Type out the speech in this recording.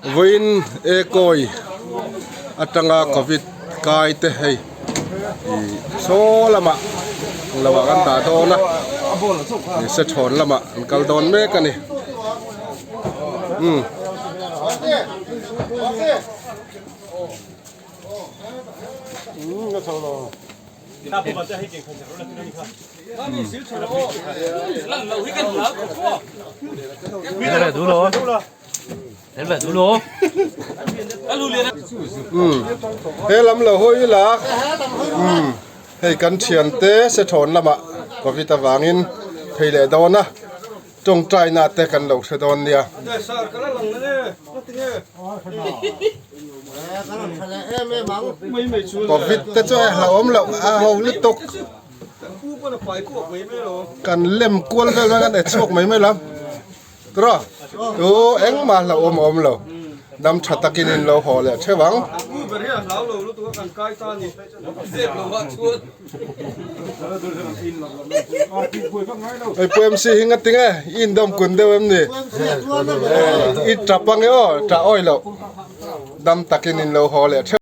Vawiin e kawi atanga covid kai te hei ih saw lamah lo ah kan dah dawn a ih se thawn lamah an kal dawn mek a ni umm. He lam lo hawi ila umm hei kan thiante se thawn lamah covid avangin phei leh dawn a tawngtai na te kan lo hre dawn nia. Covid te chu a hlauhawm loh a ho lutuk kan lem kual vel mai kan e chhuak mai mai lam. Tawh tu engmah hlauhawm a awm lo. Dam tha takin in lo haw leh theuh ang. Hei Pu MC hi nga tinge i indawm kun deuh em ni? I tap ange aw, tah awi loh. Dam takin in lo haw leh theuh.